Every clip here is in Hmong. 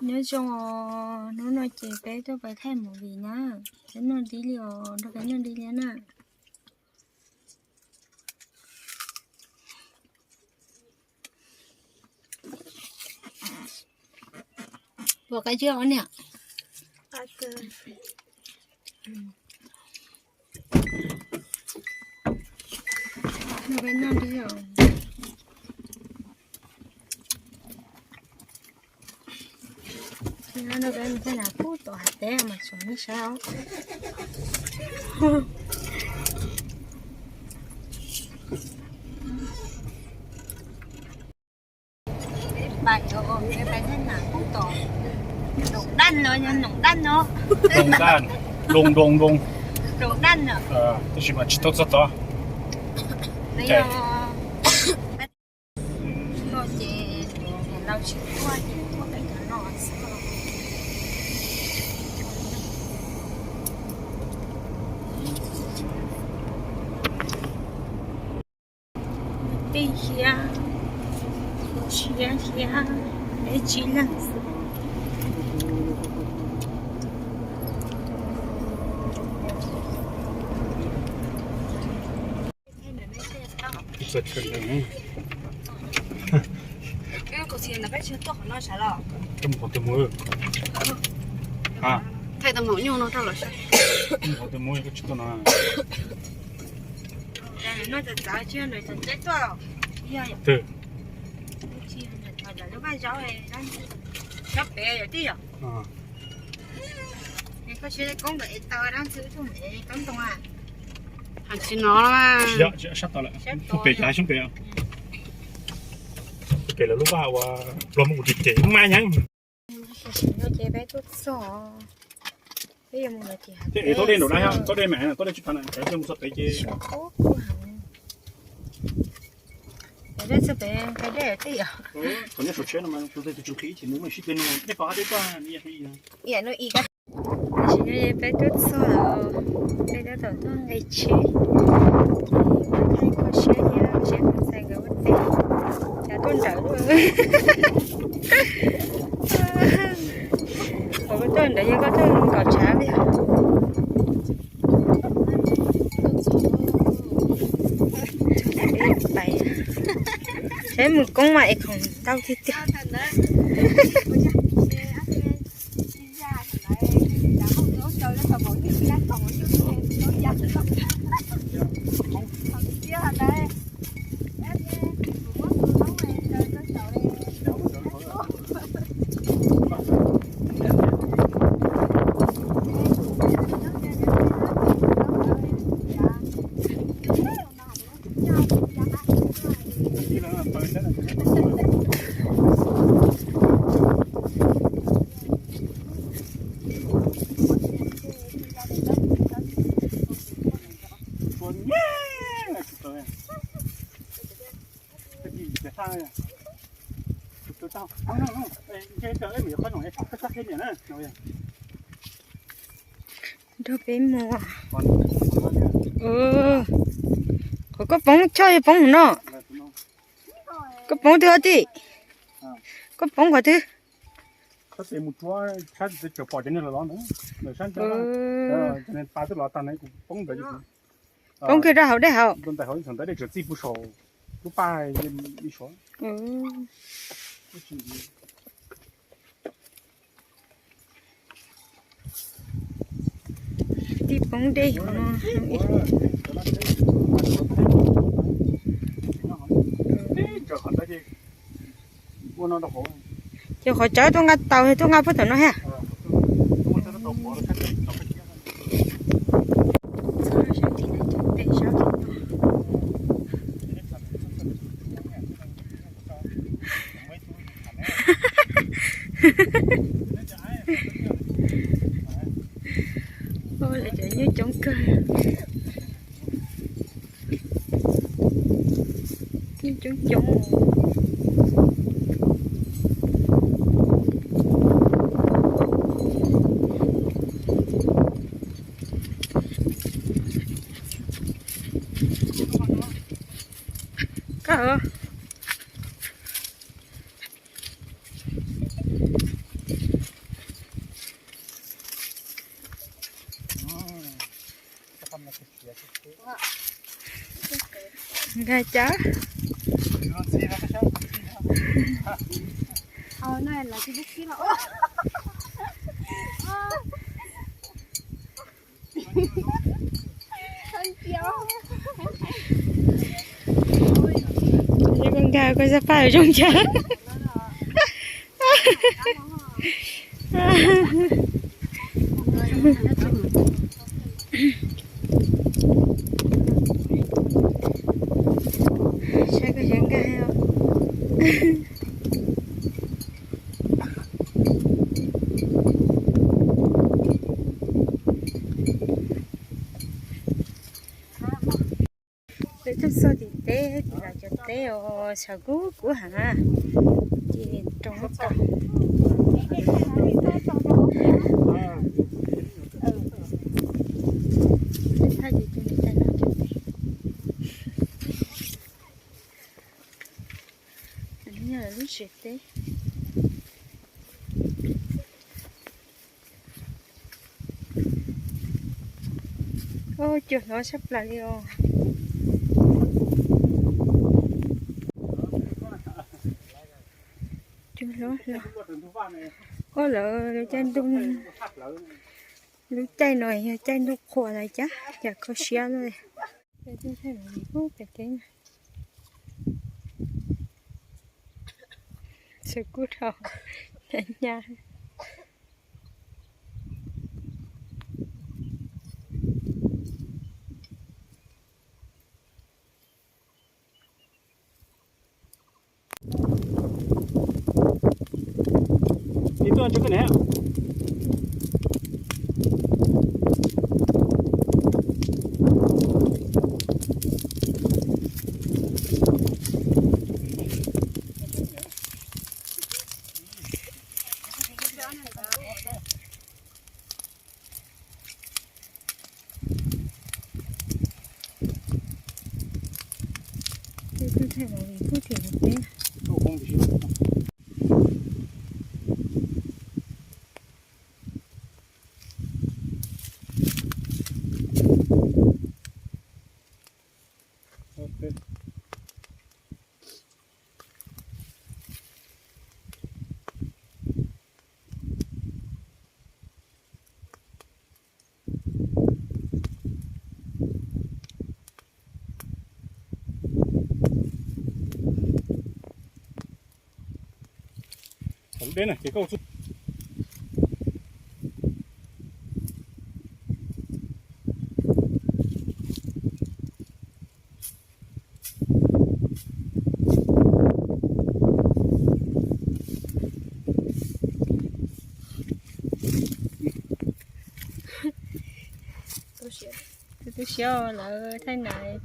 Nyob zoo os, hnub no ces peb tuaj pais thaij movie na, peb noj dib li os, nrog peb noj dib li na. Ua qab zib os niam. Noj dib os. Noj dib peb mus thaij nam pub tom hav teb mas tsom nej saib os. Peb pais, peb pais thaij nam pub tom Noom Daj los yog Noom Daj no. Noom Daj, Doo Doo Doo. Noom Daj no. Tab sis mas tsis tau txog tod. No ces niam laus tsis tuaj ces tuaj peb cov no xwb. Tij thiab, siab thiab, peb tsib leeg xwb. Thaij tau maum nyuj no rau lawv saib. Mus qhov twg mus koj tsis tuaj no. No txawv txawv tsis yog lawv txawv txawv tuaj. Twg? Lub vaj zaub, zaub pem yog tij yom. Koj siab koob ntawm es tau dab ntxwg tuaj mus es koob ntoo a. Tsis no, sab tod lawm, pem cov xyoob pem. Pem lawv lub vaj uas los mus ua tim ces mas nyeeb. Tam sim no ces peb tuaj txog, peb yuav mus lawm ces hais tias tau dej nraum no, tau dej mas tau dej tsis phav na, cov mus txog pem ces. Peb txog pem nqe dej tej yom. Qhov nyob saum tsheb no mas tus twg tus tsis nqhis ces nws muaj sib twg no dej phav dej tuaj no. Tam sim no peb tuaj txog lawm, peb tab tom tuaj nqe tsheb, ces ua thaij kho siab thiab seb tus ntxhais nkawd ua teb, cas tuaj nrawm luaj. Ua koj tuaj nrawm yog koj tuaj nkaum tshav li. Peb pais, saib mus koob mas es khoom tau tiag tiag. Nrog peb mus. Qhov koj poob choj yog poob hauv no. Koj poob twg os tij? Koj poob qhov twg? Poob kiag rau hauv dej hauv. Tij poob dej hauv no. Ces qhov tsawb tuaj nqa taus, tuaj nqa puag tom no ha. Ua lawv cov nyuj coob kawg. Nyuj coob coob. Koj Nkag cas? Yog koj nkag koj xab phaj zoo cas? Saib koj xav nkag os. Peb tuaj txog tim teb, tim lawv cov teb os, xyov kub kub heev na. Ces rau tom thaj ces cov niam tais lawv cov teb. Yog lub tsev teb. Cua hlob tshaj plaws li os. Cua hlob hlob. Ua lawv lub caij ntuj, lub caij no yog caij ntuj qhua lawm cas, cas kho siab lawm. Peb tuaj thaij movie pem teb na. Txhua kub dhau nyab nyab. Peb tuaj thaij movie pem teb. Thaum deb na ces koj ua txuj. Tu siab lawm, thaij nas,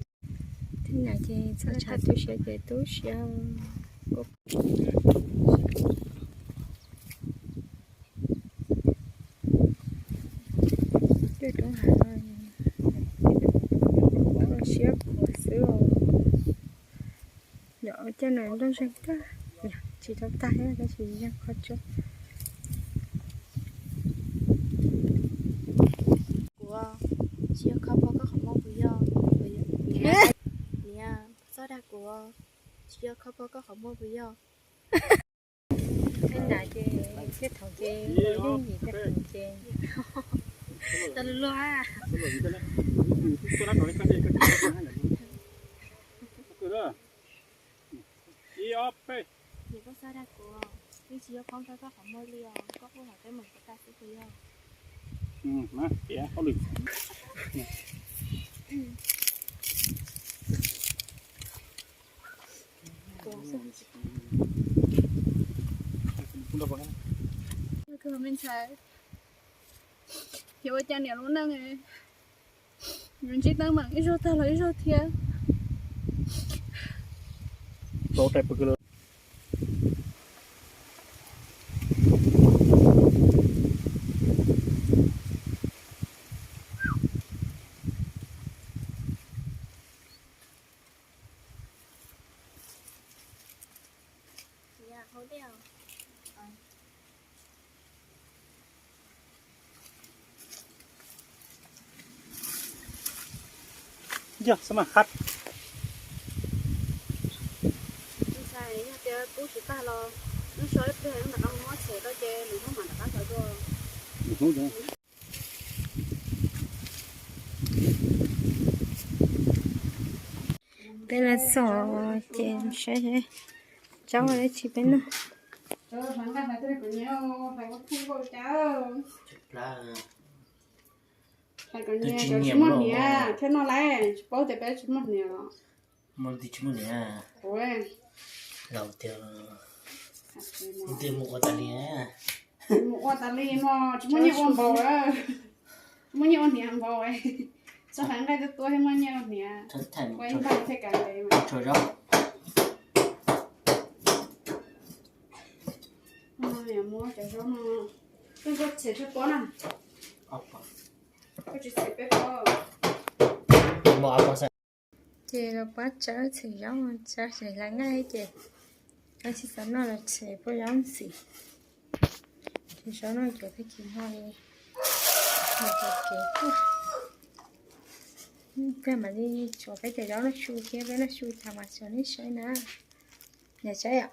thaij nas ces txhob tshav, tu siab ces tu siab. Coj roob hav no kho siab khuav xwb os. Yog caij no nplooj zeeg kawg, tsis tau tag thiab tab sis yeej kho tsuag. Kuv tsis yog kho pom koj qhov muag puas yog? Niam, txhob dag kuv, tsis yog kho pom koj qhov muag puas yog? Thaij nas ces thiaj thaum ces yeej yim thiaj thaum ces. Tau lus luag. Ib ob peb. Ces koj txhob dag kuv, twb tsis yog pom koj qhov muag li os, koj kuj hais peb mus puas tag xwb puas yog? Me ntxhais, yuav ua cas niam lub neej, yuav ntsib teeb meem ib zaug tag los ib zaug thiab. Yog xab mas khab. Kub tsis tag los, lub so ib pliag lub nram qab muab txhem rau ces nws hnub mam rov qab sawv dua. Peb los txog ces saib saib tsob ua dab tsi peb noj. Hais kom nyias cov tsis muaj hniav thiab no lauj, tsis paub tias peb tsis muaj hniav los. Muaj twg tsis muaj hniav? Laus tiag, mus ua tas li, mus ua tas li no tsis muaj nyiaj ua npaum, tsis muaj nyiaj ua hniav npaum. Txoj haiv nqaij tuab tuab thiaj muaj nyiaj ua hniav. Ua ib npag thiaj kav ntev mas. Muab cov zaub no, koj txhem tsawg pob na? Koj tsis txhem peb pob. Ces los pab tsawb txhem zaub, tsawb txhem hlais nqaij ces koj tsis tau noj los txhem pub zaub ntxim. Ces zaub no cov peb tsis noj li, noj cov kev tuaj. Peb mam li tsuav peb cov zaub noj su thiab, peb noj su tas mas tso nej saib na. Nyiam saib os.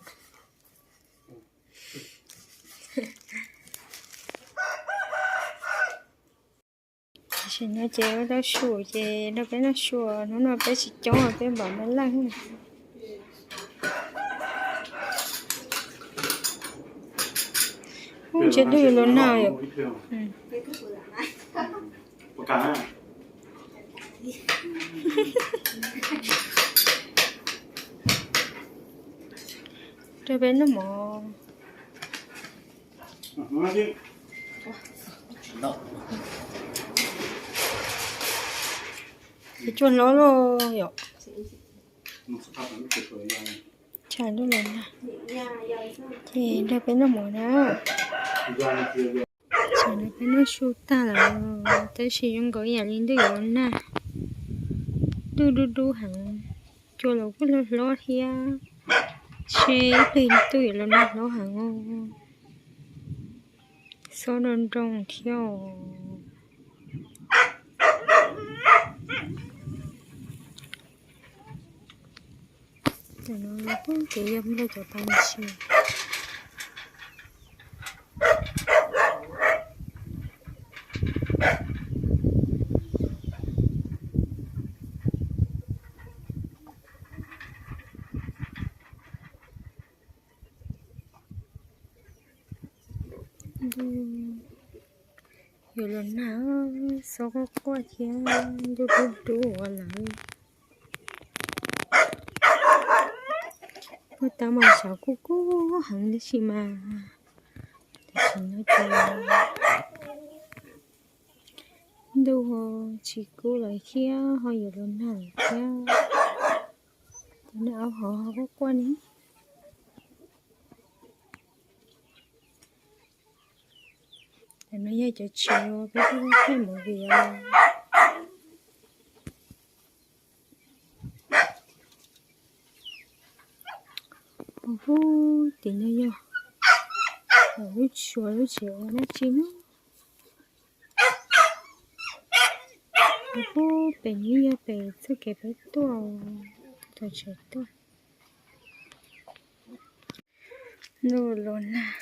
Tam sim no ces ua tau su ces nrog peb noj su, hnub no peb tsis coob, peb npaum me leej. Ub, ntshe dub yuav luag nag yom. Rau peb noj mov. Ces tsuag hlob lauj yom. Tshaj lub los nag. Ces nrog peb noj mov na. Tam no peb noj su tag lawm, tab sis zoo nkaus ib yam li ntuj yuav los nag. Ntuj dub dub heev, cua los kuj hlob hlob thiab, ntshe ib pliag ntuj yuav los nag hlob heev. Xob nroo nroo thiab os. Tam no ces yog nplog cov pas ntsis. Yuav los nag, xob quaj quaj thiab ntuj dub dub ua lawm. Puag ta mas xyov kuj kub heev tab sis mas tam sim no ces ntuj ho tsis kub lawm thiab ho yuav los nag lawm thiab. Tus niag aub hov ho quaj quaj ne. Tam no yog cov tsev uas peb tuaj thaij movie os. Hauv tim no yog lub tsua lub tsev ua dab tsi no. Hauv pem no yog pem txoj kev peb tuaj, txoj tsev tuaj. Ntuj los nag.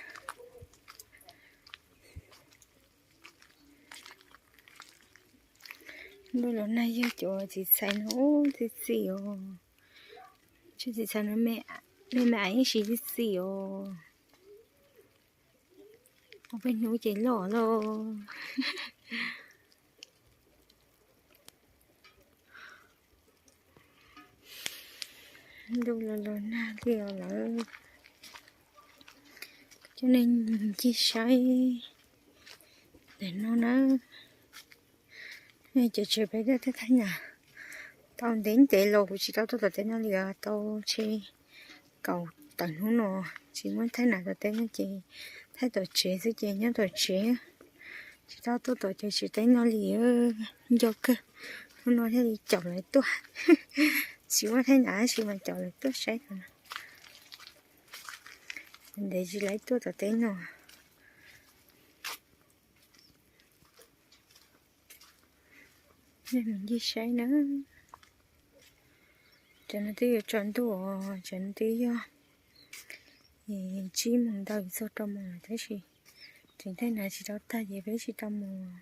Ntuj los nag yog cov txiv txhais no ub txi txiv os. Cov txiv txhais no me me me ib sim txi txiv os. Ua peb hnub ces loj lauj. Ntuj los los nag li os lawm. Coj nej ncig saib ntawm no na. Cov tsev peb tuaj thaij nas tau ntev ntev los kuv tsis tau tuaj tom teb no li os, tau ntshe kaum tawm hnub no tsis muaj thaij nas tom teb no ces thaij tom tsev xwb ces nyob tom tsev, tsis tau tuaj tom cov tsev teb no li. Nco kawg, hnub no thiaj li caum lawv tuaj. Tsis muaj thaij nas tab sis mas caum lawv tuaj saib tom no. Ntev tsis lawv tuaj tom teb no. Nej mus ncig saib na. Cov no twb yuav tsaus ntuj os, cov no twb yog Tsib moos ntau txog rau moos lawm tab sis tseem thaij nas tsis tau tag ces peb tsis tau mus.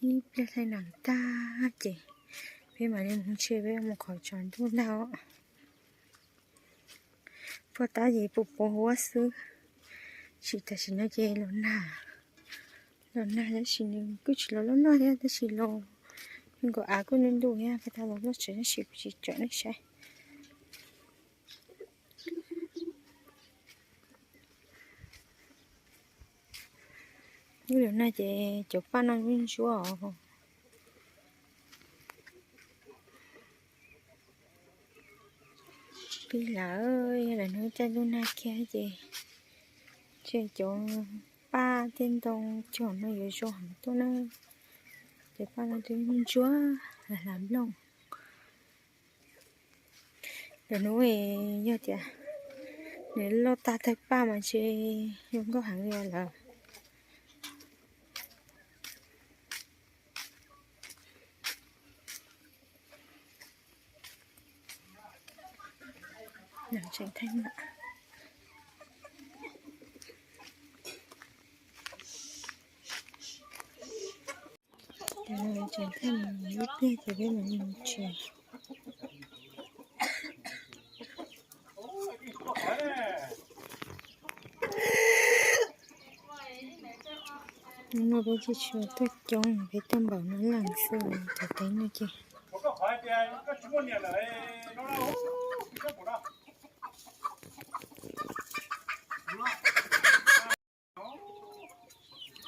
Ib pliag thaij nas tag ces peb mam li mus ntshe peb mus qhov tsaus ntuj ntag. Poj tab ces puas puas huab xwb, sim tam sim no ces los nag, los nag tab sis nws kuj tsis los loj loj thiab tab sis los nkaus av kuj ntuj ntuj thiab, peb tau los loj tsev tab sis kuj tsis tsom nej saib. Lub lawm no ces cov paj no ntsuab ntsuab os. Pib lawm, yog lawm hnub caij ntuj nag kiag ces ntshe cov paj tej ntoo cog no yuav zoo heev tuaj na. Cov paj no twb ntsuab ntsuab lam nplooj. Lawm hnub yog tias nws loj tag tawg paj mas ntshe zoo nkauj heev li lawm. Tseem thaij na, tseem thaij ib pliag ces peb mam li mus tsev. Hnub no peb tsis tshua tuaj coob, peb tuaj npaum no leej xwb, cov teb no ces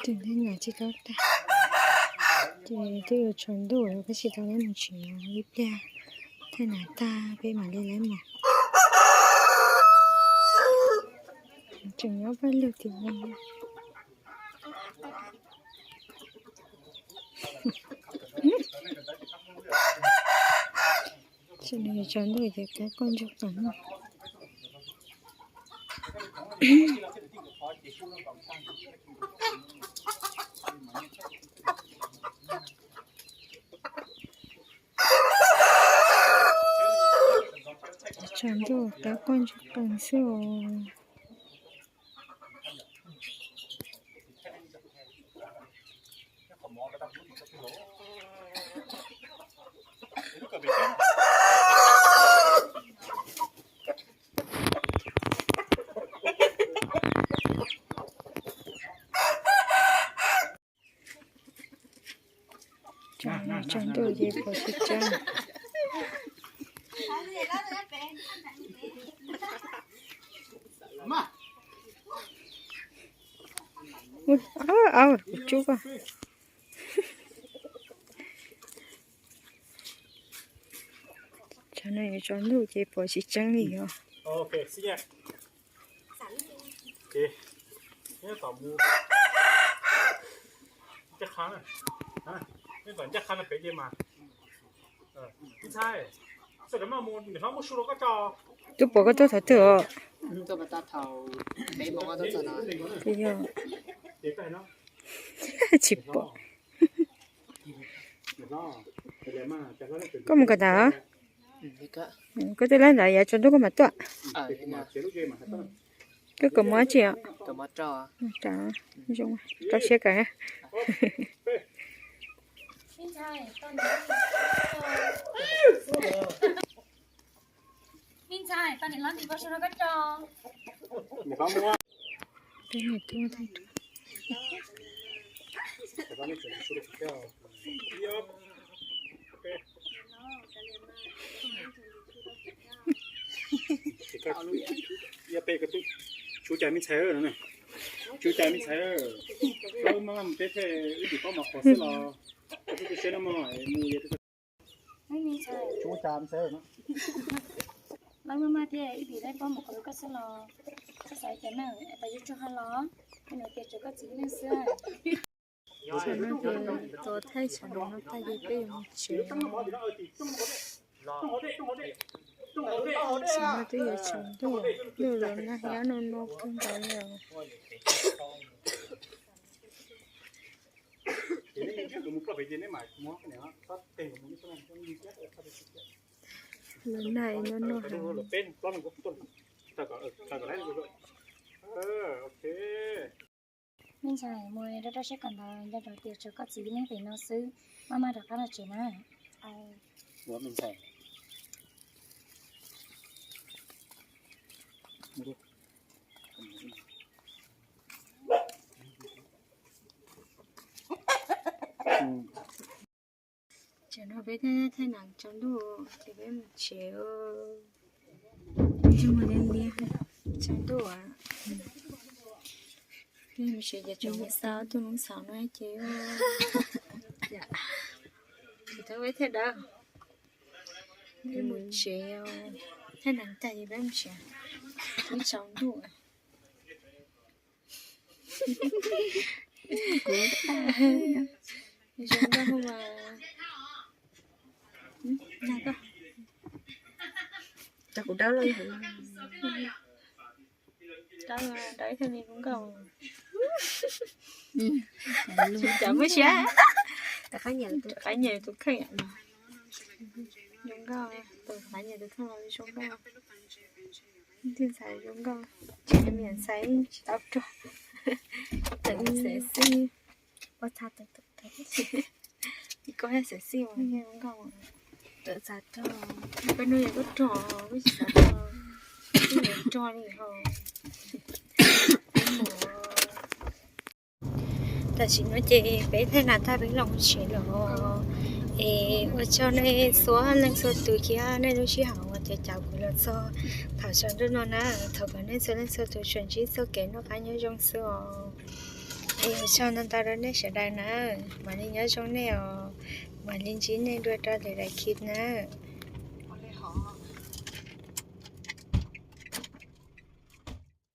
tseem thaij nas tsis tau tag, ces twb yuav tsaus ntuj lawm peb tsis tau lawv mus tsev, ib pliag thaij nas tag peb mam li lawv mus. Tseem nyob pawg lug tim no. Tsis nws tsaus ntuj ces kav koj ntsuag qees. Tsaus ntuj kav koj ntsuag qees xwb os. Tsaus ntuj ces pom tsis tseeb. Au, kuv tsub koj. Tsam no yuav tsaus ntuj ces pom tsis tseeb li os. Twb pom koj tuaj thaum twg os? Twb yog tsis pom. Koj mus kawm ntawv? Koj twb laib ntawv yav tsaus ntuj koj mam tuaj. Koj kawm mov dab tsi os? Zoo, rau siab kawm. Tshuav cas me ntxhais, tshuav cas me ntxhais, wb maj maj mus teb thiab, wb tsis paub mov qhuav xwb los, wb tu siab no mog, mus. Tshuav cas me ntxhais, lawv maj maj thiab, wb tsis paub mov qhuav rau koj xwb los, koj xav cas na, tas yuav tsuag ha los, koj niam tias tshuav koj txiv neej xwb. Tam no ces thaij tsam no tag ces peb yuav mus tsev. Tam no twb yuav tsaus ntuj, ntuj los nag nyob no no kawg nkaus li os. Lawv naj no no heev. Me ntxhais, mus rau rau siab kom ntawd nco rau tias tshuav koj txiv leej pem no xwb, maj maj rov qab los tsev na. Tam no peb thaij nas tsaus ntuj ces peb mus tsev. Tsaus ntuj, peb mus tsev ces tseem mus xa ob tug noob xauv no ces thawj peb thaij dawb, peb mus tsev, thaij nas tag ces peb mus tsev, twb tsaus ntuj. Kuv zoo nkauj mas, cov kuv dawb los, dawb, dawb thiaj li zoo nkauj. Cov muaj siab, rov qab nyiam tus kheej. Zoo nkauj, tus qab nyiam tus kheej los zoo nkauj. Tus ntxhais zoo nkauj, tsis niam ntxhais tsis tau rog, tawm xev xij, ua txha tawm tawm, ib koj xev xij mas zoo nkauj. Tawm txha rog, peb nuj yog koj rog, peb tsis xav rog, peb yuav rog li ho. Tam sim no ces peb thaij nas tag peb los mus tsev lawm. Es ua tsaug nej txhua leej txhua tus thiab nej lub sij hawm uas caum kuv los txog thaum tsaus ntuj no na. Thov kom nej txhua leej txhua tus tsuas ntsib txoj kev noj qab nyob zoo xwb os. Es ua tsaug ntau ntau rau nej sawv daws na, mam li nyob zoo nej os, mam li ntsib nej dua rau lwm daim clip na.